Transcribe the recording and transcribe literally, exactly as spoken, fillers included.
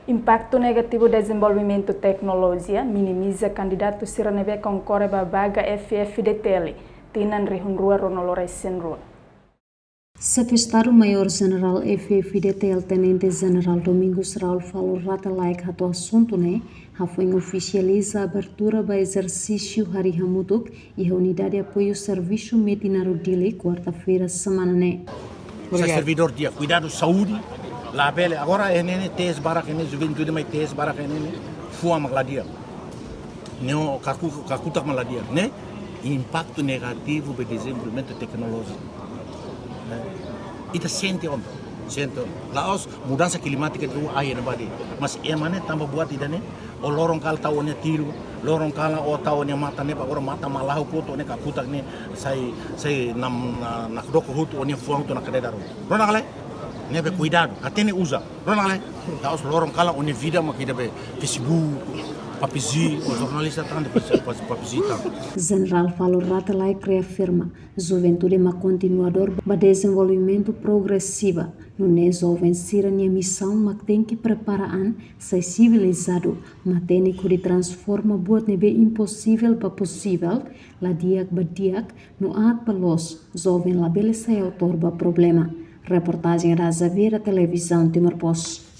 Impaktu negativu dezenvolvimentu teknolojia minimiza kandidatu sira ne'ebé konkorre ba vaga F F D T L tinan rihun rua ruanulu-resin-rua. Xefe Estadu-Maiór Jenerál F F D T L Tenente Jenerál Domingos Raul Falur Rate Laek hato'o asuntu ne'e, hafoin ofisializa abertura ba ezersísiu harii hamutuk iha Unidade Apoiu Servisu Metinaro Dili, kuarta-feira semana ne'e. Sai servidór di'ak, kuidadu saúde, labele. Agora ne'e, ne'e, T S barak ne'e, juventude mai T S barak ne'e, ne'e, fuan mak la di'ak. Ne'e kaku-, kakutak mak la di'ak, ne'e impaktu negativu ba dezenvolvimentu teknolojia. Eh, ita sente ona, sente ona. La'ós mudansa klimátika atu ahi ne'ebá de'it. Mas ema ne'e tanba buat ida-ne'e, ó loron kalan tau ó-nia tiru, loron kalan ó tau ó-nia matan ne'e, agora matan malaho kotu ne'e kakutak ne'e, sai, sai nam-, na-, nakdoko hotu ó-nia fuan hotu na kadedar. Rona ka lae? Ne'ebé kuidadu, hatene uza. Rona ka lae? La'ós loron kalan ó-nia vida mak ida be Facebook, PUBG, ó jornalista tan depois PUBG tan. Jenerál Falur Rate Laek reafirma, juventude mak kontinuadór ba dezenvolvimentu progresiva, nune'e joven sira-nia misaun mak tenke prepara an sai sivilizadu, matenek hodi transforma buat ne'ebé imposivel ba posivel, la di'ak ba di'ak, no aat ba loos, joven labele sai autór ba problema. Reportajen Raza Vera, Televizaun Timor Post.